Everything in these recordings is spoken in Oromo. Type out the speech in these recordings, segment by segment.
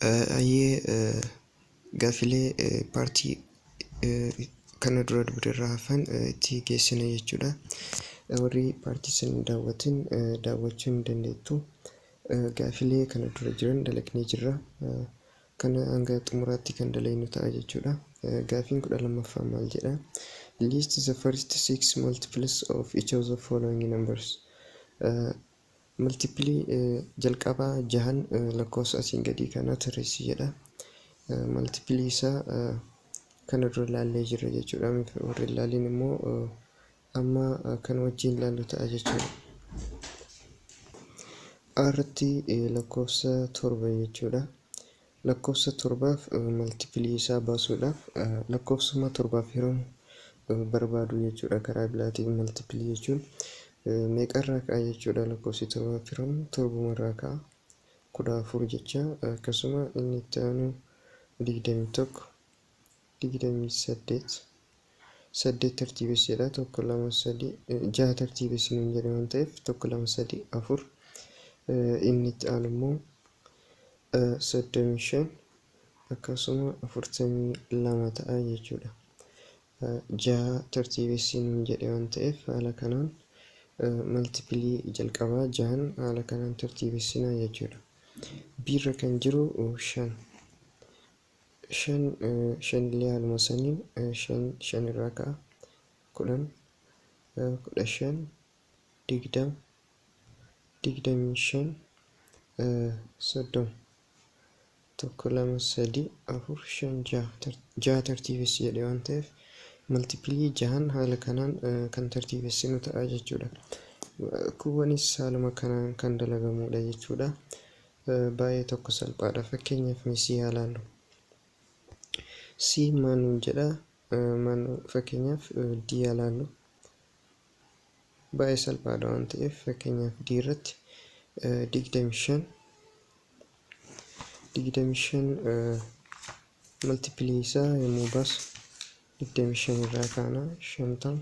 Ayyee, gaafilee partii kana dura irraa hafan itti geessina jechuudha. Warri partii sana daawwatin daawwachuu ni dandeettu. Gaafilee kana dura jiran dalagnee jirra. Kana hanga xumuraatti kan dalagnu ta'a jechuudha. Gaafiin 12ffaa maal jedha? List the first six multiples of each of the following numbers. Multiplii jalqabaa jahan lakkoofsa asiin gadii kana tarreessi jedha. Multiplii isaa kana dura ilaallee jirra jechuudha. Warri ilaaliin immoo amma kan wajjin ilaallu ta'a jechuudha. Irratti lakkoofsa 7 jechuudha. Lakkoofsa 7f multiplii isaa baasuudhaaf lakkoofsuma 7f hiramu barbaadu jechuudha. Karaa biraatiin multiplii jechuun meeqarraa ka'a jechuudha? Lakkoofsi 7f hiramu 7rraa ka'a. 14 jecha. Akkasuma inni itti aanu 21, 28, 8 tartiibesseedha. Tokko, lama, sadi, jaha tartiibessi nuun jedhe waan ta'eef, tokko, lama, sadi, afur. Inni itti aanu immoo 35, akkasuma 42 ta'a jechuudha. Jaha tartiibessi nuun jedhe waan ta'eef, haala kanaan multiplii jalqabaa jahan haala kanaan tartiibessinaa jechuudha. Biirra kan jiru 5. 5, 5 illee haaluma saniin 5, 5 irraa ka'a. 10, 15, 20, 25, 30. Tokko, lama, sadi, afur, shan, jaha. Jaha tartiibessi jedhe waan ta'eef, multiplii jahan haala kanaan kan tartiibessinu ta'a jechuudha. Kuuwwanis haaluma kanaan kan dalagamudha jechuudha. Baay'ee tokko salphaadha. Fakkeenyaaf mee C haa ilaallu. C maal nuun jedha? Maal, fakkeenyaaf D haa ilaallu. Baay'ee salphaadha waan ta'eef, fakkeenyaaf D irratti 25, 25 multiplii isaa yommuu baasu, 25 irraa kaana, 50,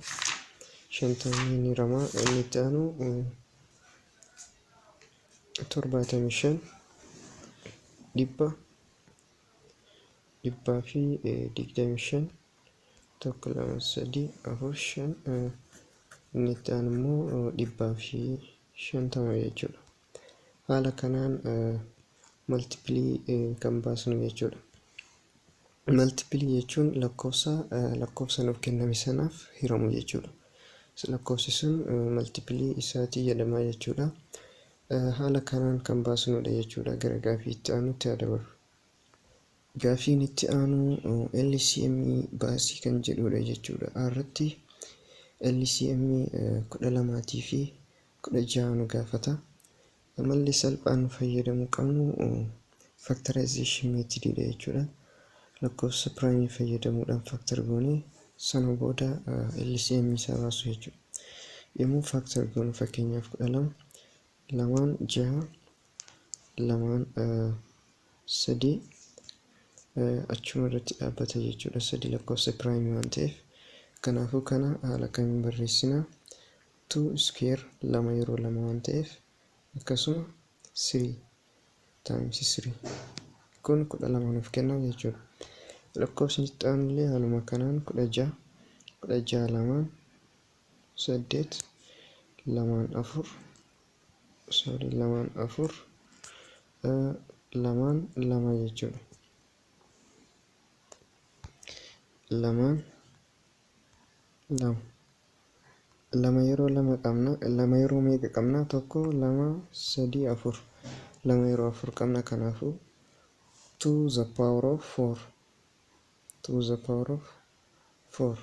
50 ni hiramaa. Inni itti aanu 75, 100, 125, tokko, lama, sadii, afur, shan. Inni itti aanu immoo 150 jechuudha. Haala kanaan multiplii kan baasnu jechuudha. Multiplii jechuun lakkoofsa lakkoofsa nuuf kenname sanaaf hiramu jechuudha. Lakkoofsi sun multiplii isaatii jedhama jechuudha. Haala kanaan kan baasnudha jechuudha. Gara gaafii itti aanutti haa dabarru. Gaafiin itti aanu LCM baasii kan jedhudha jechuudha. Irratti LCM 12 fi 16 nu gaafata. Malli salphaan nu fayyadamuu qabnu factorization methodidha jechuudha. Lakkoofsa primeii fayyadamuudhaan factor goonee sana booda LCM isaa baasu jechuudha. Yommuu factor goonu, fakkeenyaaf 12 lamaan jaha, lamaan sadii, achuma irratti dhaabbata jechuudha. Sadi lakkoofsa primeii waan ta'eef. Kanaafuu kana haala kamiin barreessina? 2 square, lama yeroo lama waan ta'eef, akkasuma 3 times 3, kun 12 nuuf kenna jechuudha. Lakkoofsi itti aanullee haaluma kanaan 16, 16 lamaan saddeet, lamaan afur, sorry, lamaan afur, lamaan lama jechuudha. Lamaan lama, lama yeroo lama qabna. Lama yeroo meeqa qabna? Tokko, lama, sadii, afur. Lama yeroo afur qabna. Kanaafuu 2 the power of 4, 2 the power of 4.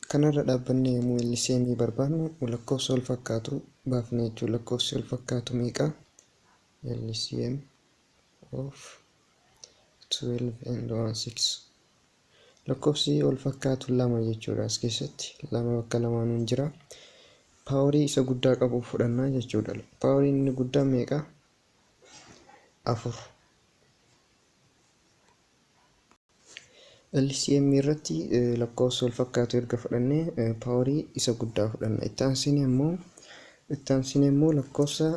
Kanarra dhaabbannee yommuu LCM barbaadnu, lakkoofsa wal fakkaatu baafna jechuudha. Lakkoofsi wal fakkaatu meeqa? LCM of 12 and 1 6. Lakkoofsi wal fakkaatu lama jechuudha. As keessatti lama bakka lamaanuun jira. Powerii isa guddaa qabu fudhannaa jechuudha. Poweriin inni guddaan meeqa? Afur. LCM irratti lakkoofsa wal fakkaatu erga fudhannee, powerii isa guddaa fudhanna. Itti aansinee immoo lakkoofsa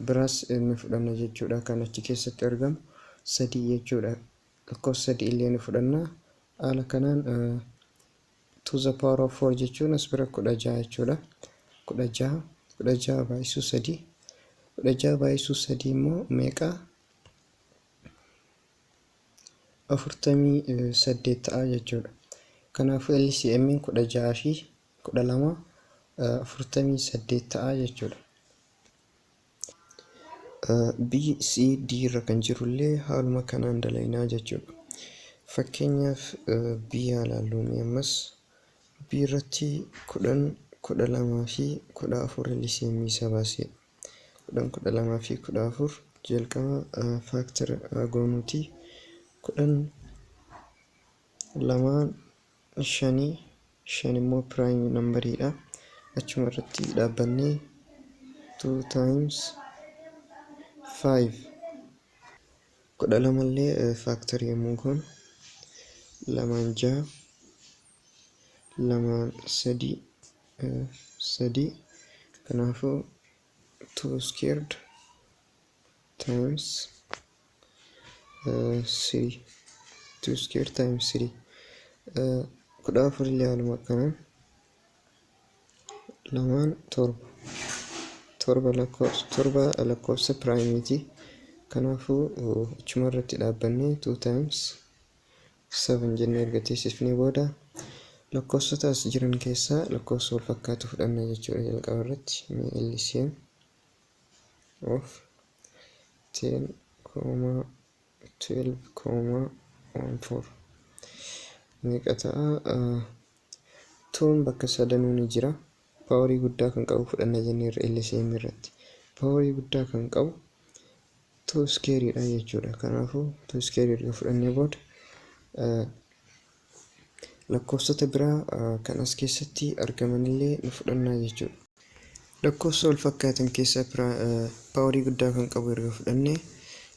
biraas ni fudhanna jechuudha kan achi keessatti argamu. Sadii jechuudha. Lakkoofsa sadii illee ni fudhanna. Haala kanaan to the power of 4 jechuun as bira 16 jechuudha. 16, 16 baay'isuu sadii, 16 baay'isuu sadii immoo meeqa? 48 ta'a jechuudha. Kanaafuu LCM 16 fi 12 48 ta'a jechuudha. B, C, D irra kan jirullee haaluma kanaan dalagnaa jechuudha. Fakkeenyaaf B haa ilaallu. Ammas B irratti 10, 12 fi 14 LCM isaa baasee. 10, 12 fi 14 jalqaba factor goonuuti. 10 lamaan shanii, shan immoo prime numberiidha. Achuma irratti dhaabbannee 2 times 5. 12 illee factor yommuu goonu lamaan jaha, lamaan sadii, sadii. Kanaafuu 2 squared times 3, 2 squared times 3. 14 illee haaluma kanaan lamaan torba, torba lakkoofsa, torba lakkoofsa primeiiti. Kanaafuu achuma irratti dhaabbannee 2 times 7 jennee erga teessifnee booda lakkoofsota as jiran keessaa lakkoofsa wal fakkaatu fudhanna jechuudha. Jalqaba irratti mee LCM of 10 comma 12 comma 14 meeqa ta'a? Twoon bakka sadanuu ni jira. Powerii guddaa kan qabu fudhanna jenneerra. LCM irratti powerii guddaa kan qabu two squareiidha jechuudha. Kanaafuu two squareii erga fudhannee booda lakkoofsota biraa kan as keessatti argamanillee ni fudhannaa jechuudha. Lakkoofsa wal fakkaatan keessaa powerii guddaa kan qabu erga fudhannee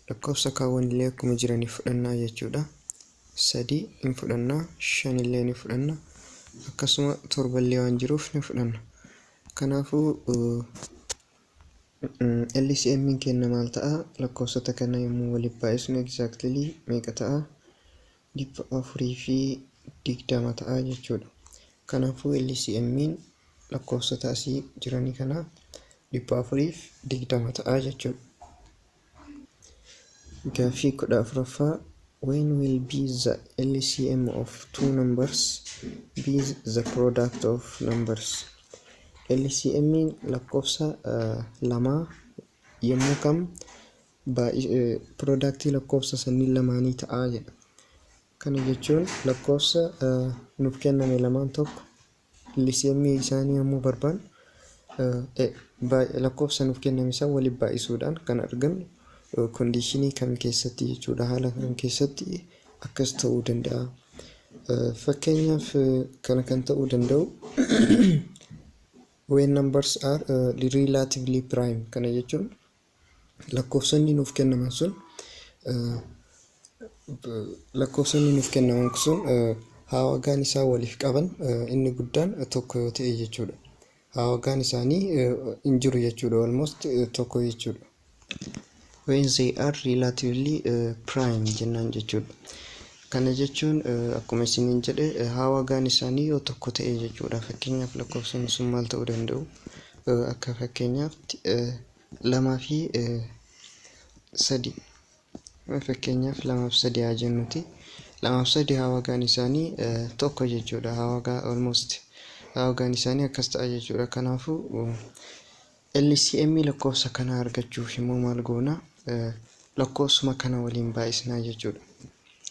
lakkoofsa kaawwanillee akkuma jiraniif fudhannaa jechuudha. Sadii ni fudhannaa, shanillee ni fudhanna, akkasuma torballee waan jiruuf ni fudhanna. Kanaafuu LCM keenya maal ta'a? Lakkoofsota kana yommuu waliif baay'isnu exactly meeqa ta'a? 420 ta'a jechuudha. Kanaafuu LCM lakkoofsota asii jiranii kana 420 ta'a jechuudha. Gaaffii 14ffaa: When will be the LCM of two numbers be the product of numbers? LCM lakkoofsa lamaa yommuu kam productii lakkoofsa sanniin lamaanii ta'a jedha. Kana jechuun lakkoofsa nuuf kenname lamaan tokko LCM isaanii yommuu barbaannu lakkoofsa nuuf kenname san waliif baay'isuudhaan kan argannu conditionii kam keessatti jechuudha? Haala kam keessatti akkas ta'uu danda'a? Fakkeenyaaf kana kan ta'uu danda'u when numbers are relatively prime. Kana jechuun lakkoofsonni nuuf kennaman sun haawagaan isaa waliif qaban inni guddaan tokko yoo ta'e jechuudha. Haawagaan isaanii hin jiru jechuudha, almost tokko jechuudha. When they are relatively prime jennaan jechuudha. Kana jechuun akkuma isiniin jedhe haawagaan isaanii yoo tokko ta'e jechuudha. Fakkeenyaaf lakkoofsonni sun maal ta'uu danda'u? Akka fakkeenyaatti lamaa fi sadi. Fakkeenyaaf lamaaf sadi haa jennuti. Lamaaf sadi haawagaan isaanii tokko jechuudha. Haawagaa almost haawagaan isaanii akkas ta'a jechuudha. Kanaafuu LCM lakkoofsa kanaa argachuuf immoo maal goona? Lakkoofsuma kana waliin baay'isnaa jechuudha.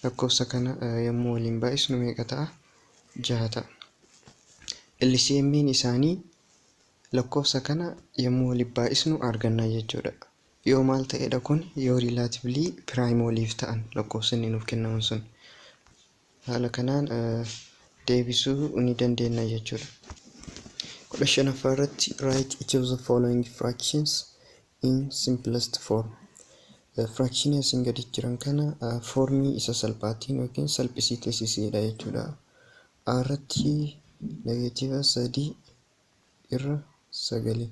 Lakkoofsa kana yommuu waliin baay'isnu meeqa ta'a? Jaha ta'a. LCM'n isaanii lakkoofsa kana yommuu waliin baay'isnu arganna jechuudha. Yoo maal ta'edha kun? Yoo relatively prime waliif ta'an lakkoofsonni nuuf kennaman sun. Haala kanaan deebisuu ni dandeenya jechuudha. 15ffaa irratti: write each of the following fractions in simplest form. Fractionii asiin gadi jiran kana formii isa salphaatiin yookiin salphisii teessisiidha jechuudha. A irratti negative sadii irra sagalii.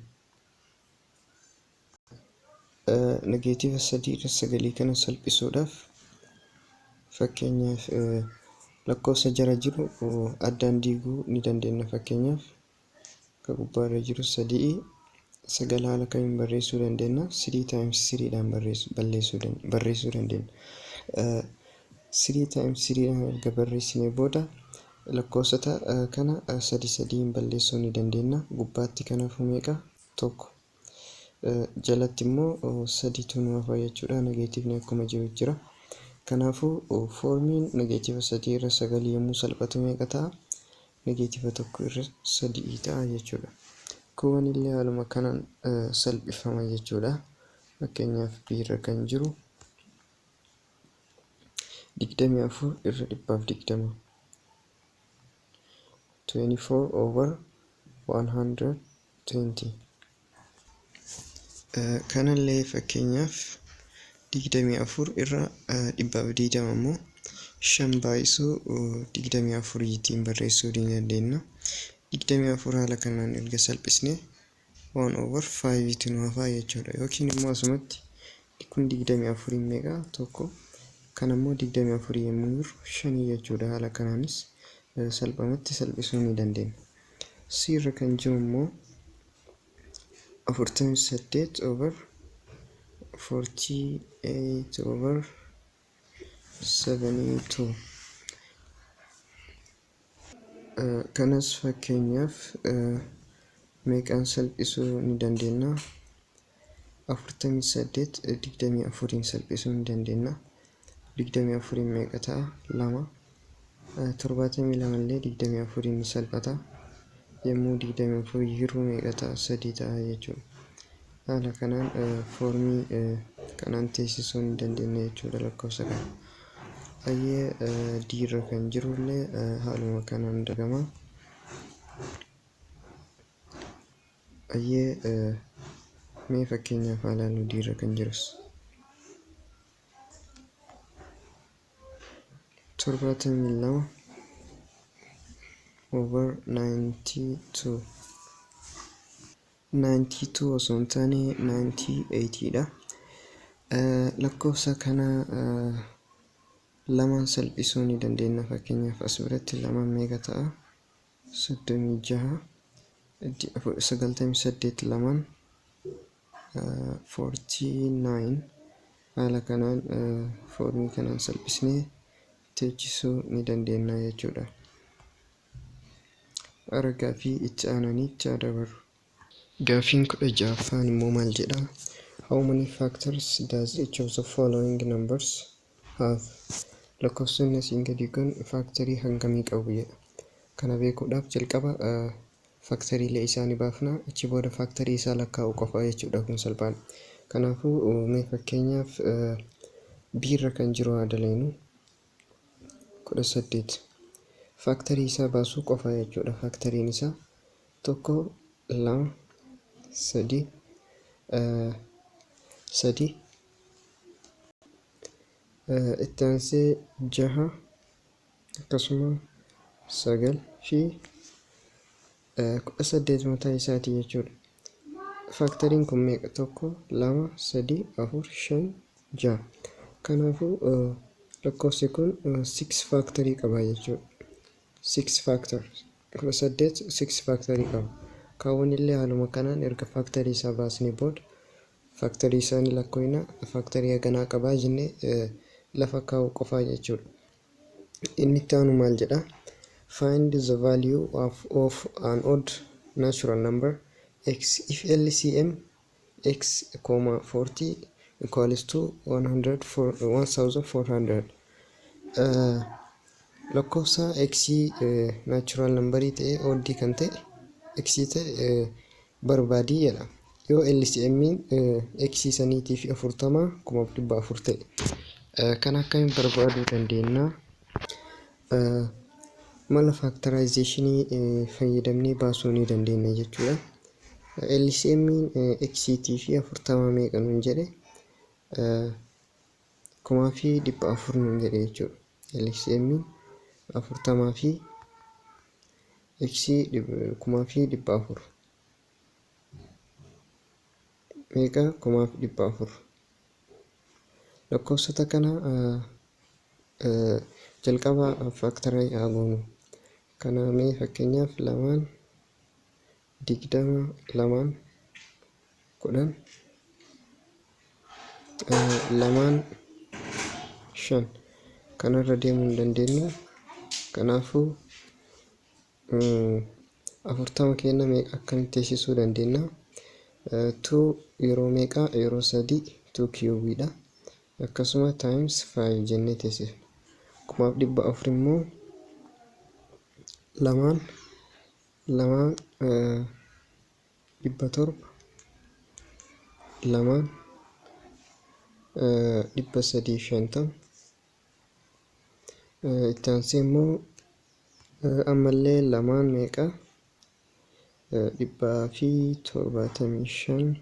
Negative sadii irra sagalii kana salphisuudhaaf Fakkeenyaaf, lakkoofsa jala jiru addaan diiguu ni dandeenya. Fakkeenyaaf, kan gubbaarra jiru sadii sagal haala kamiin barreessuu dandeenya? 3 times 3dhaan barreessuu dandeenya. 3 times 3dhaan erga barreessinee booda lakkoofsota kana sadi sadiin balleessuu ni dandeenya. Gubbaatti kanaafuu meeqa? Tokko. Jalatti immoo sadiitu nu hafa jechuudha. Negeetiivni akkuma jiru jira. Kanaafuu foormiin negeetiiva sadii irra sagalii yommuu salphatu meeqa ta'a? Negeetiiva tokko irra sadii ta'a jechuudha. Kuuwwan illee haaluma kanaan salphifama jechuudha. Fakkeenyaaf, B irra kan jiru 24 irra 120. 24 over 120. Kanallee fakkeenyaaf 24 irra 120 immoo shan baay'isuu 24tiin barreessuu ni dandeenya. 24 haala kanaan erga salphisne 1 over 5tu nu hafaa jechuudha. Yookiin immoo asumatti kun 24 meeqa? Tokko. Kan ammoo 24 yommuu jiru shanii jechuudha. Haala kanaanis salphumatti salphisuu ni dandeenya. C irra kan jiru immoo 48 over 48 over 72. Kanas fakkeenyaaf meeqaan salphisuu ni dandeenya? 48 24iin salphisuu ni dandeenya. 24iin meeqa ta'a? Lama. 72 illee 24iin ni salphata. Yommuu 24 hiruu meeqa ta'a? Sadii ta'a jechuudha. Haala kanaan foormii kanaan teessisuu ni dandeenya jechuudha lakkoofsa kana. Ayyee, D irra kan jirullee haaluma kanaan dagama. Ayyee, mee fakkeenyaaf haa ilaallu D irra kan jirus. 72 over 92. 92 osoo hin taane 98 dha. Lakkoofsa kana lamaan salphisuu ni dandeenya. Fakkeenyaaf, as biratti lamaan meeqa ta'a? 36. 98 lamaan 49. Haala kanaan foormii kanaan salphisnee teechisuu ni dandeenya jechuudha. Gara gaaffii itti aananiitti haa dabarru. Gaaffiin 16ffaan immoo maal jedha? How many factors does each of the following numbers have? Lakkoofsonni asiin gadii kun faaktarii hangamii qabu jedha. Kana beekuudhaaf jalqaba faaktariilee isaanii baafna. Achi booda faaktarii isaa lakkaa'uu qofa jechuudha, kun salphaadha. Kanaafuu mee fakkeenyaaf B irra kan jiru haa dalagnu. 18. Faaktarii isaa baasuu qofa jechuudha. Faaktariin isaa tokko, lama, sadi, sadi, itti aansee jaha, akkasuma sagal fi 18 mataa isaati jechuudha. Faaktariin kun meeqa? Tokko, lama, sadi, afur, shan, jaha. Kanaafuu lakkoofsi kun six faaktarii qaba jechuudha. Six factor, 18 six faaktarii qaba. Kaawwan illee haaluma kanaan erga faaktarii isaa baasnee booda faaktarii isaanii lakkoofna, faaktarii haganaa qabaa jennee lafa kaa'uu qofaa jechuudha. Inni itti aanu maal jedha? Find the value of an odd natural number x if LCM x, 40 equals to 1400. Lakkoofsa x natural numberii ta'e, oddii kan ta'e, x ta'e barbaadii jedha. Yoo LCM x saniitii fi 40 1400 ta'e. Kan akkamiin barbaaduu dandeenya? Mala factorizationii fayyadamnee baasuu ni dandeenya jechuudha. LCM x fi 40 meeqa nuun jedhe? 1400 nuun jedhe jechuudha. LCM 40 fi x 1400 meeqa? 1400. Lakkoofsota kana Jalqaba factorize haa goonu. Kana mee fakkeenyaaf lamaan 20, lamaan 10, lamaan shan, kanarra deemuu hin dandeenyu. Kanaafuu 40 kenna meeqa akkamitti teessisuu dandeenya? Two yeroo meeqa? Yeroo sadii, two cubeiidha. Akkasuma times five jennee teessifna. 1400 immoo lamaan lamaan 700, lamaan 350. Itti aansee immoo ammallee lamaan meeqa? 175.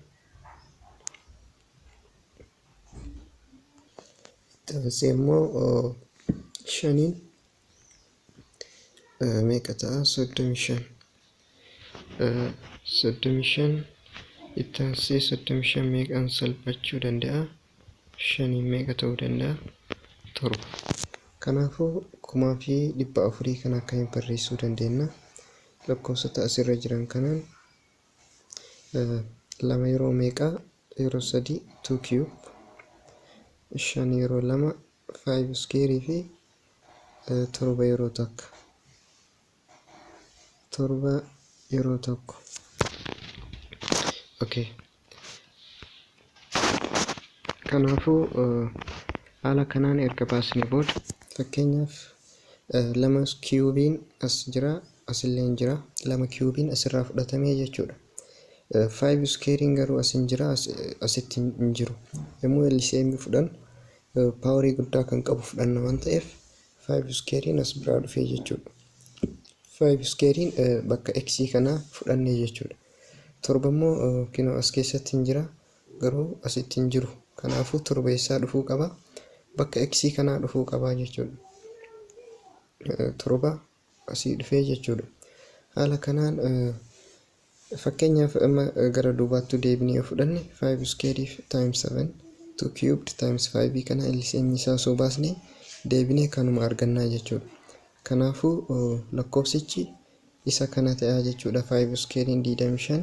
Itti aansee immoo shaniin meeqa ta'a? 35. 35. Itti aansee 35 meeqaan salphachuu danda'a? Shaniin meeqa ta'uu danda'a? Torba. Kanaafuu 1400 kana akkamiin barreessuu dandeenya? Lakkoofsota asirra jiran kanaan. Lama yeroo meeqa? Yeroo sadii, two cube. Shan yeroo lama, five square, fi torba yeroo takka, torba yeroo tokko. Okay. Kanaafuu haala kanaan erga baasne booda, fakkeenyaaf lama cubeiin as jira, asillee jira. Lama cubeiin asirraa fudhatamee jechuudha. Five squareiin garuu as hin jira, asitti hin jiru. Yommuu LCM fudhan powerii guddaa kan qabu fudhanna waan ta'eef, five squareiin as biraa dhufee jechuudha. Five squareiin bakka x kanaa fudhannee jechuudha. Torba immoo kinoo as keessatti hin jira, garuu asitti hin jiru. Kanaafuu torba eessaa dhufuu qaba? Bakka x kanaa dhufuu qaba jechuudha. Torba asii dhufee jechuudha. Haala kanaan fakkeenyaaf amma gara duubaatti deebinee yoo fudhanne, 5 square times 7, 2 cubed times 5 kana LCM isaa osoo baasne deebinee kanuma argannaa jechuudha. Kanaafuu lakkoofsichi isa kana ta'a jechuudha. 5 square 25,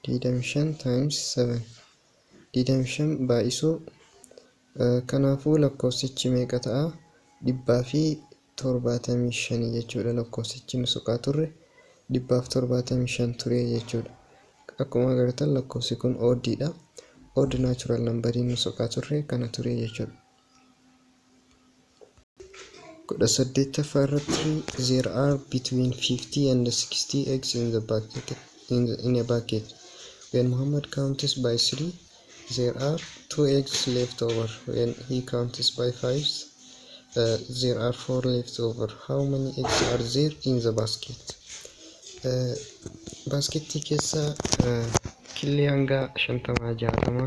25 times 7, 25 baay'isuu. Kanaafuu lakkoofsichi meeqa ta'a? 175 jechuudha. Lakkoofsichi nu soqaa turre 175 ture jechuudha. Akkuma agartan lakkoofsi kun oddiidha. Odd natural numberiin nu soqaa turre kana ture jechuudha. 18ffaa irratti, there are between 50 and 60 eggs in the bucket, in a bucket. When Muhammad counts by 3, there are two eggs left over. When he counts by 5, there are four left over. How many eggs are there in the basket? Basketii keessa killee hanga 50, 60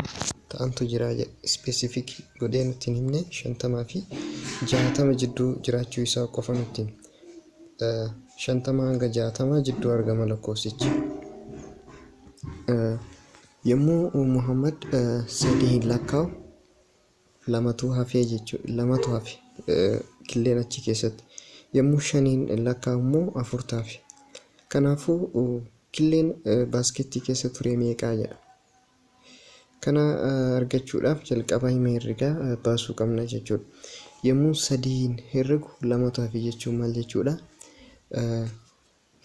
ta'antu jira. Specific godhee nutti hin himne, 50 fi 60 jidduu jiraachuu isaa qofa nutti hime. 50 hanga 60 jidduu argama lakkoofsichi. Yommuu Muhammad sadii hin lakkaa'u, lamatu hafee jechuudha. Lamatu hafe killeen achi keessatti. Yommuu shaniin lakkaa'u immoo afurtu hafe. Kanaafuu killeen basketii keessa ture meeqaa jedha. Kana argachuudhaaf jalqaba hima herregaa baasuu qabna jechuudha. Yommuu sadiin herregu lamatu hafe jechuun maal jechuudha?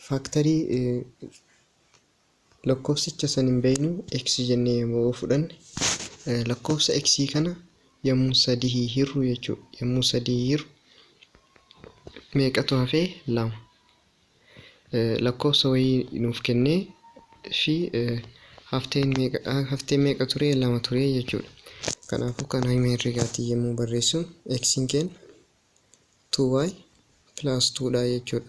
Factorii lakkoofsicha san hin beeknu, x jennee yommuu fudhanne, lakkoofsa x kana yommuu sadii hirru jechuudha. Yommuu sadii hirru meeqatu hafee? Lama. Lakkoofsa wayii nuuf kennee fi hafteen meeqa ture? Lama ture jechuudha. Kanaafuu kana hima herregaatiin yommuu barreessinu, x'n keenya 2y plus 2 dha jechuudha.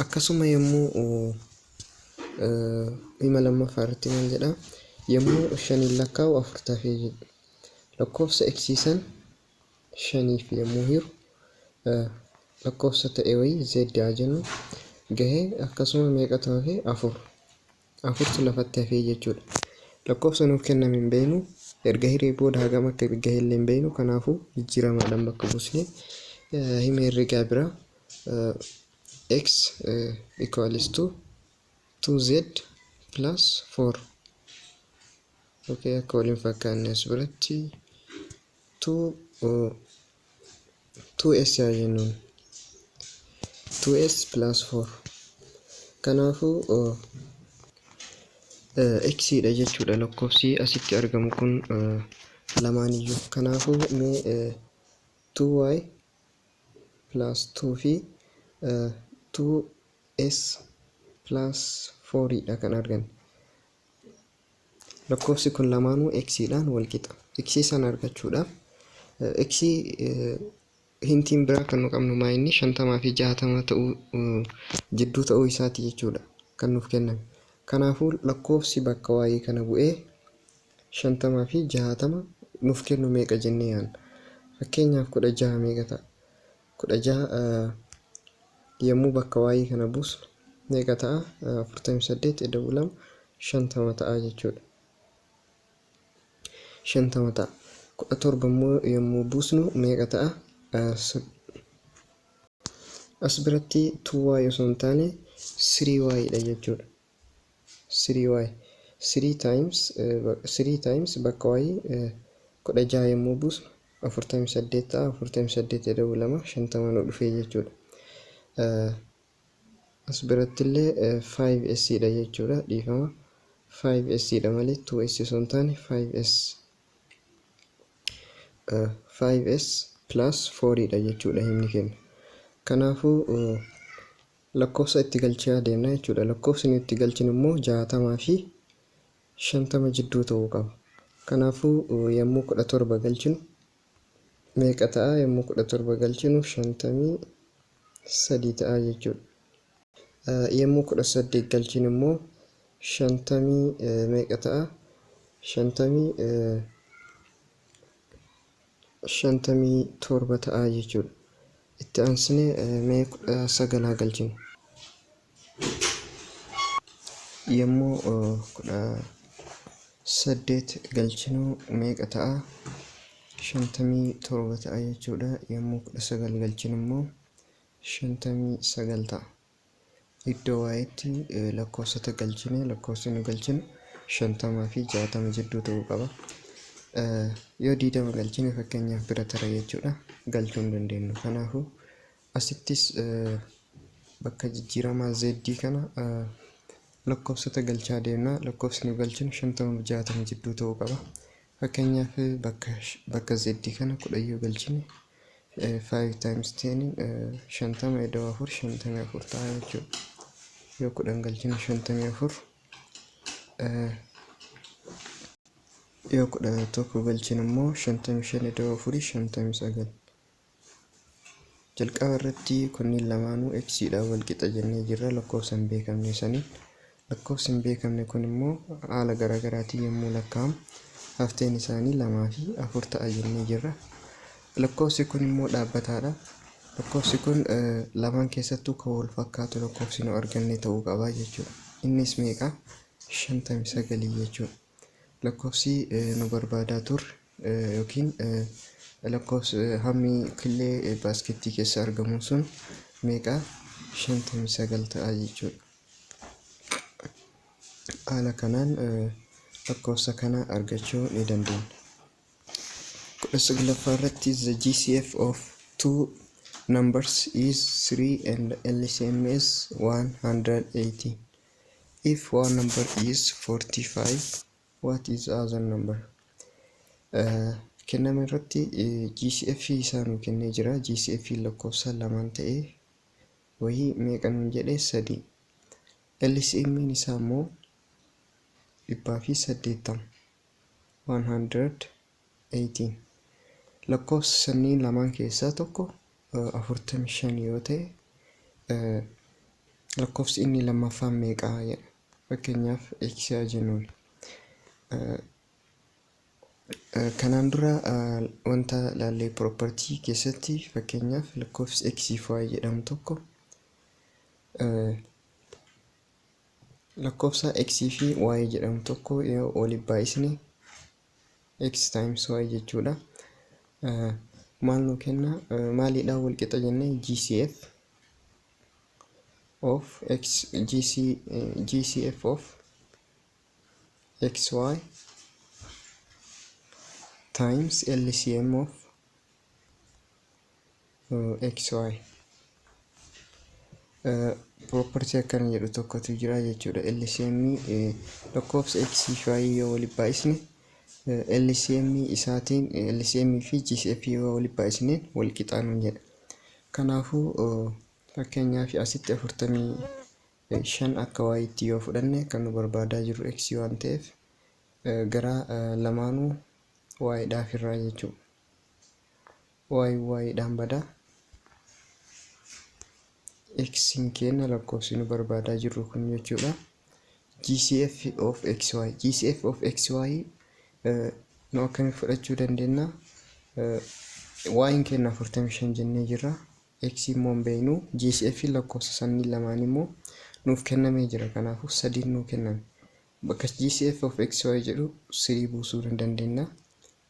Akkasuma yommuu hima lammaffaa irratti maal jedhaa? Yommuu shaniin lakkaa'u afur hafee jedha. Lakkoofsa x san shaniif yommuu hiru lakkoofsa ta'e wayii z haa jennu gahee, akkasuma meeqatu hafee? Afur. Afurtu lafatti hafee jechuudha. Lakkoofsa nuuf kenname hin beeknu. Erga hiree booda hagam akka gahe illee hin beeknu. Kanaafuu jijjiiramaadhaan bakka buusnee hima herregaa biraa x equals to 2z plus 4. Okay, akka waliin fakkaanne as biratti 2 2s haa jennuun, 2s plus 4. Kanaafuu x dha jechuudha lakkoofsi asitti argamu kun lamaan iyyuu. Kanaafuu mee 2y plus 2 fi 2s plus 4 dha kan arganne. Lakkoofsi kun lamaanuu x dhaan wal qixa. X sana argachuudhaaf x hintiin biraa kan nu qabnu maa inni 50 fi 60 ta'uu jidduu ta'uu isaati jechuudha kan nuuf kenname. Kanaafuu lakkoofsi bakka y kana bu'ee 50 fi 60 nuuf kennu meeqa jennee yaadna? Fakkeenyaaf 16 meeqa ta'a? 16 yommuu bakka y kana buusnu meeqa ta'a? 48 ida'uu 2 50 ta'a jechuudha. 50 ta'a. 17 immoo yommuu buusnu meeqa ta'a? As biratti 2y osoo hin taane 3y dha jechuudha. 3y, 3 times 3 times bakka y 16 yommuu buusnu 48 ta'a. 48 ida'uu 2 50 nu dhufee jechuudha. As biratti illee 5s dha jechuudha, dhiifama. 5s dha malee 2s osoo hin taane 5s, 5s plus 4 dha jechuudha himni keenya. Kanaafuu lakkoofsa itti galchaa deemna jechuudha. Lakkoofsi nuti itti galchinu immoo 60 fi 50 jidduu ta'uu qaba. Kanaafuu yommuu 17 galchinu meeqa ta'a? Yommuu 17 galchinu 53 ta'a jechuudha. Yommuu 18 galchinu immoo shantamii meeqa ta'a? 57 ta'a jechuudha. Itti aansinee mee 19 haa galchinu. Yommuu 18 galchinu meeqa ta'a? 57 ta'a jechuudha. Yommuu 19 galchinu immoo 59 ta'a. Iddoo y'tti lakkoofsota galchine, lakkoofsi nu galchinu 50 fi 60 jidduu ta'uu qaba. Yoo 20 galchine fakkeenyaaf bira tara jechuudha. Galchuu hin dandeenyu. Kanaafuu asittis bakka jijjiiramaa z kana lakkoofsota galchaa deemna. Lakkoofsi nu galchinu 50 fi 60 jidduu ta'uu qaba. Fakkeenyaaf bakka z kana 10 yoo galchine, 5 times 10 50 ida'uu 4 54 ta'a jechuudha. Yoo 10 galchine 54. Yoo 11 galchine immoo 55 ida'uu 4 59. Jalqaba irratti kunniin lamaanuu x dhaan wal qixa jennee jirra lakkoofsa hin beekamne saniin. Lakkoofsi hin beekamne kun immoo haala garaagaraatiin yommuu lakkaa'amu hafteen isaanii lamaa fi afur ta'a jennee jirra. Lakkoofsi kun immoo dhaabbataadha. Lakkoofsi kun lamaan keessattuu kan wal fakkaatu lakkoofsi nu arganne ta'uu qaba jechuudha. Innis meeqa? 59 jechuudha. Lakkoofsi nu barbaadaa turre yookiin lakkoofsi hammi killee baaskeettii keessa argamu sun meeqa? 59 ta'a jechuudha. Haala kanaan lakkoofsa kana argachuu ni dandeenya. 19ffaa irratti, the GCF of two numbers is 3 and LCM is 180. If one number is 45, what is other number? Kenname irratti GCF isaa nu kennee jira. GCF lakkoofsa lamaan ta'ee wayii meeqa nuun jedhee? Sadii. LCM isaa immoo 180, 118. Lakkoofsa sanniin lamaan keessaa tokko 45 yoo ta'e, lakkoofsi inni lammaffaan meeqaa jedha. Fakkeenyaaf x haa jennuun. Kanaan dura wanta laallee property keessatti, fakkeenyaaf lakkoofsi x fi y jedhamu tokko, lakkoofsa x fi y jedhamu tokko yoo waliif baay'isne X times Y jechuudha. Maal nu kenna? Maaliidhaan wal qixa jennee? GCF of X, GC, GCF of XY times LCM of XY. Property akkana jedhu tokkotu jira jechuudha. LCM lakkoofsa X fi Y yoo walitti baay'isne, LCM isaatiin, LCM fi GCF yoo walitti baay'isne wal qixaa nuun jedha. Kanaafuu, fakkeenyaaf asitti 45 akka Y'itti yoo fudhanne, kan nu barbaadaa jirru X waan ta'eef, gara lamaanuu Y dhaaf irraa jechuudha. Y Y dhaan badaa. X kenna lakkoofsi nu barbaadaa jirru kun jechuudha. GCF of XY, GCF of XY nu akkamitti fudhachuu dandeenya? Y kenna 45 jennee jirra. X immoo hin beeknu. GCF lakkoofsa sannii lamaan immoo nuuf kennamee jira. Kanaafuu sadiin nuu kenname. Bakka GCF of XY jedhu sirii buusuu ni dandeenya.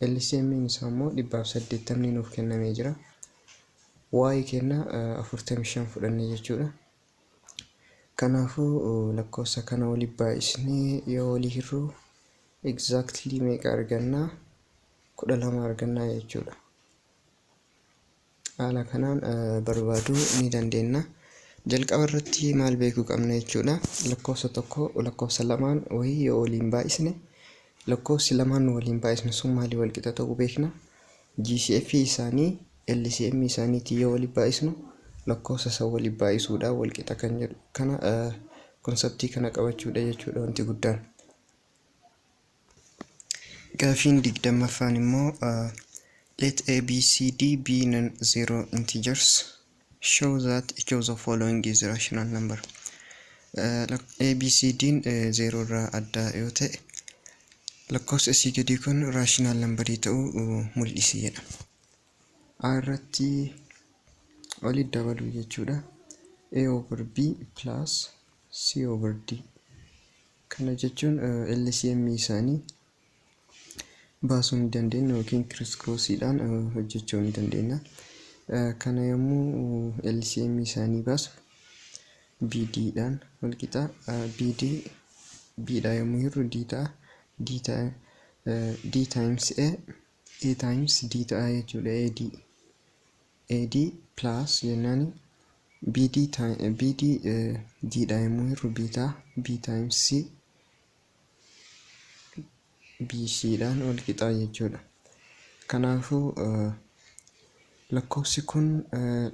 LCM isaa immoo 180 nuuf kennamee jira. Y kenna 45 fudhanne jechuudha. Kanaafuu, lakkoofsa kana walitti baay'isnee yoo walii hirru exactly meeqa argannaa? 12 argannaa jechuudha. Haala kanaan barbaaduu ni dandeenya. Jalqaba irratti maal beekuu qabna jechuudha? Lakkoofsa tokko lakkoofsa lamaan wayii yoo waliin baay'isne, lakkoofsi lamaan waliin baay'isne sun maalii wal qixa ta'uu beekna. GCF isaanii LCM isaaniitiin yoo waliin baay'isnu lakkoofsa isa waliin baay'isuudhaan wal qixa kan jedhu kana, conceptii kana qabachuudha jechuudha wanti guddaan. Gaafiin 20ffaan immoo, let A, B, C, D be non-zero integers. Show that each of the following is rational number. A, B, C, D zero irraa adda yoo ta'e, lakkoofsa asii gadii kun rational numberii ta'uu mul'isi jedha. A irratti walitti dabaluu jechuudha. A over B plus C over D. Kana jechuun LCM isaanii baasuu ni dandeenya yookiin criss crossiidhaan hojjechuu ni dandeenya. Kana yommuu LCM isaanii baasu, BD dhaan wal qixa. BD B dha yommuu hirru D ta'a. D ta'a, D times A, A times D ta'a jechuudha. AD AD plus jennaani BD BD D dha yommuu hirru B ta'a. B times C BC dhaan wal qixaa jechuudha. Kanaafuu, lakkoofsi kun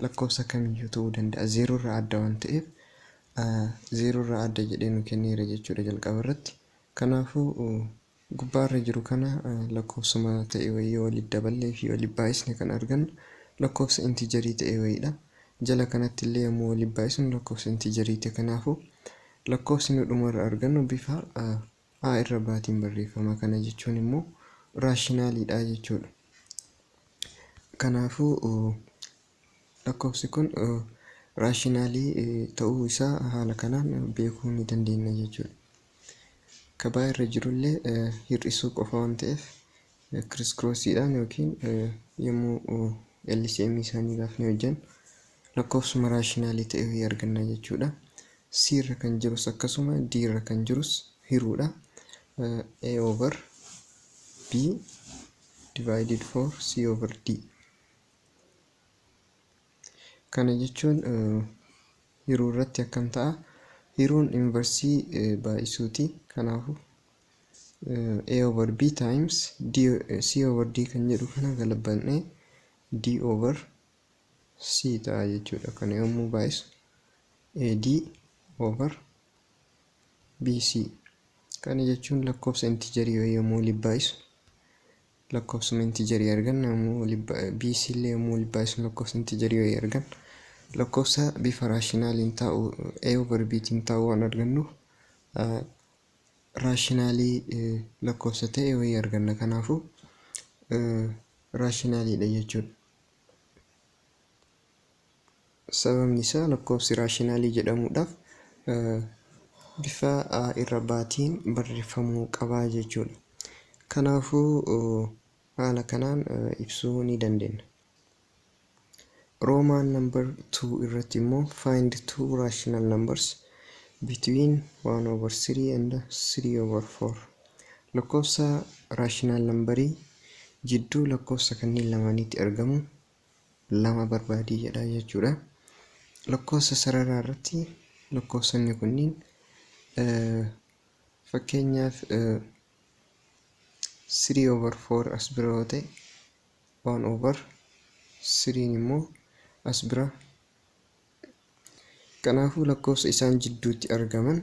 lakkoofsa kamiyyuu ta'uu danda'a. Zeeroo irraa adda waan ta'eef, zeeroo irraa adda jedhee nu kenneera jechuudha jalqaba irratti. Kanaafuu, gubbaarra jiru kana lakkoofsuma ta'e wayii walitti daballee fi walitti baay'isne kan argannu lakkoofsa integerii ta'e wayiidha. Jala kanatti illee yommuu walitti baay'isnu lakkoofsa integerii ta'e. Kanaafuu, lakkoofsi nu dhumarra argannu bifa A irra baatiin barreeffama. Kana jechuun immoo rationaliidha jechuudha. Kanaafuu, lakkoofsi kun rationalii ta'uu isaa haala kanaan beekuu ni dandeenya jechuudha. Kabaa irra jirullee hir'isuu qofa waan ta'eef, criss crossiidhaan yookiin yommuu LCM isaanii gaafnee hojjennu lakkoofsuma rationalii ta'e arganna jechuudha. C irra kan jirus akkasuma, D irra kan jirus hiruudha. A over B divided for C over D. Kana jechuun hiruu irratti akkam ta'a? Hiruun inversii baay'isuuti. Kanaafuu, A over B times D, C over D kan jedhu kana galabbannee D over C ta'a jechuudha. Kana yommuu baay'isu AD over BC. Kana jechuun lakkoofsa integerii yommuu walitti baay'isu lakkoofsuma integerii arganna. Yommuu BC illee yommuu walitti baay'isu lakkoofsa integerii wayii arganna. Lakkoofsa bifa rationaliin taa'u, A over B tiin taa'u waan argannuuf, rationalii lakkoofsa ta'e wayii arganna. Kanaafuu, rationaliidha jechuudha. Sababni isaa lakkoofsi rationalii jedhamuudhaaf bifa A irra baatiin barreeffamuu qabaa jechuudha. Kanaafuu haala kanaan ibsuu ni dandeenya. Roman number 2 irratti immoo, find two rational numbers between 1 over 3 and 3 over 4. Lakkoofsa rational numberii jidduu lakkoofsa kanneen lamaanitti argamu lama barbaadii jedha jechuudha. Lakkoofsa sararaa irratti lakkoofsonni kunniin, fakkeenyaaf, 3 over 4 as bira yoo ta'e, 1 over 3 immoo as bira. Kanaafuu lakkoofsa isaan jidduutti argaman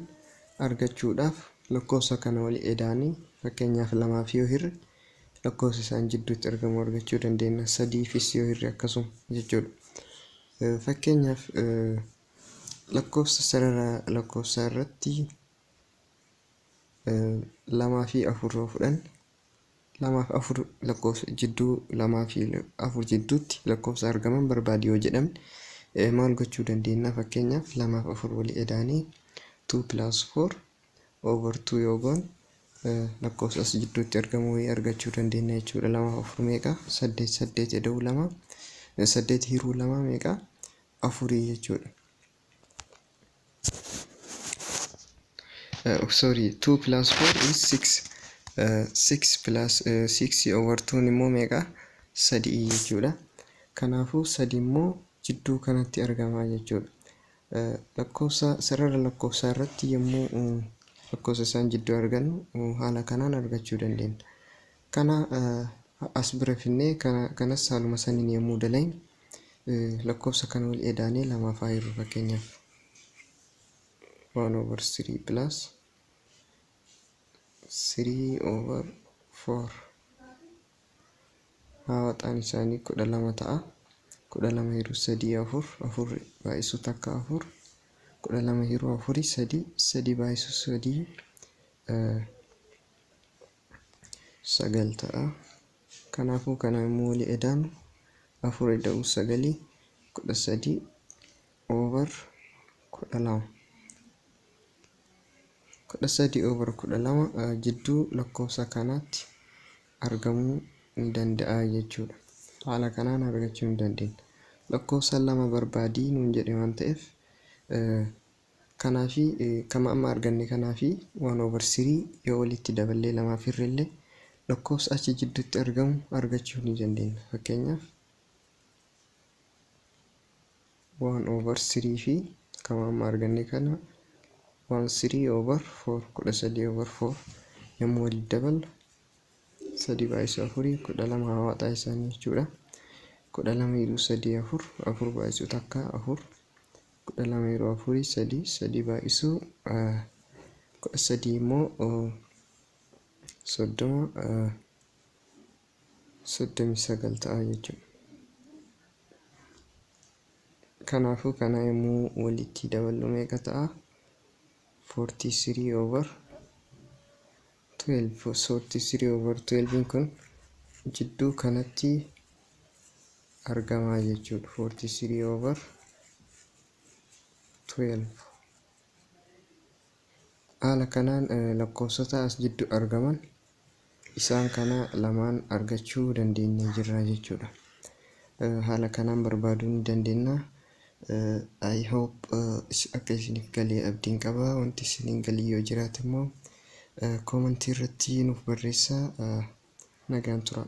argachuudhaaf lakkoofsa kana walii edaanii, fakkeenyaaf lamaaf yoo hirre, lakkoofsa isaan jidduutti argamu argachuu dandeenya. Sadiifis yoo hirre akkasuma jechuudha. Fakkeenyaaf, lakkoofsa sarara lakkoofsaa irratti lamaa fi afur yoo fudhanne, lamaaf afur, lakkoofsa jidduu lamaa fi afur jidduutti lakkoofsa argaman barbaadi yoo jedhamne, maal gochuu dandeenya? Fakkeenyaaf, lamaaf afur walii edaanii 2 plus 4 over 2 yoo goone, lakkoofsa as jidduutti argamu wayii argachuu dandeenya jechuudha. Lamaaf afur meeqa? Saddeet. Saddeet eda'uu lama, saddeet hiruu lama meeqa? Afurii jechuudha. Sorry, 2 plus 4 is 6. 6 plus 6 over 2 immoo meeqa? Sadii jechuudha. Kanaafuu sadi immoo jidduu kanatti argama jechuudha. Lakkoofsa sarara lakkoofsaa irratti yommuu lakkoofsa isaan jidduu argannu, haala kanaan argachuu dandeenya. Kana as bira finnee, kanas haaluma saniin yommuu dalagnu, lakkoofsa kana wal edaanee lamaaf haa hirru. Fakkeenyaaf, 1 over 3 plus 3 over 4, haawaxaan isaanii 12 ta'a. 12 hiruu sadii afur, afur baay'isuu takka afur, 12 hiruu afurii sadii, sadii baay'isuu sadii sagal ta'a. Kanaafuu kana immoo walii edaanu, afur eda'uu sagalii 13 over 12. 13 over 12 jidduu lakkoofsa kanaatti argamuu ni danda'a jechuudha. Haala kanaan argachuu ni dandeenya. Lakkoofsa lama barbaadii nuun jedhe waan ta'eef, kanaafi kama amma arganne kanaafi 1 over 3 yoo walitti daballee lamaaf hirrellee, lakkoofsa achi jidduutti argamu argachuu ni dandeenya. Fakkeenyaaf, 1 over 3 fi kama amma arganne kana 1 3 over 4, 13 over 4 yommuu walitti daballu, sadii baay'isuu afurii 12, hawaaxaa isaanii jechuudha. 12 hiruu sadii afur, afur baay'isuu takka afur, 12 yeroo afurii sadii, sadii baay'isuu 13 immoo 30, 39 ta'a jechuudha. Kanaafuu kana yommuu walitti daballu meeqa ta'a? 43 over 12. 43 over 12 kun jidduu kanatti argamaa jechuudha. 43 over 12. Haala kanaan lakkoofsota as jidduu argaman isaan kana lamaan argachuu dandeenya jirra jechuudha. Haala kanaan barbaaduu ni dandeenya. I hope akka isiniif galee abdiin qaba. Wanti isiniin galii yoo jiraate immoo commentii irratti nuuf barreessaa. Nagaan tura.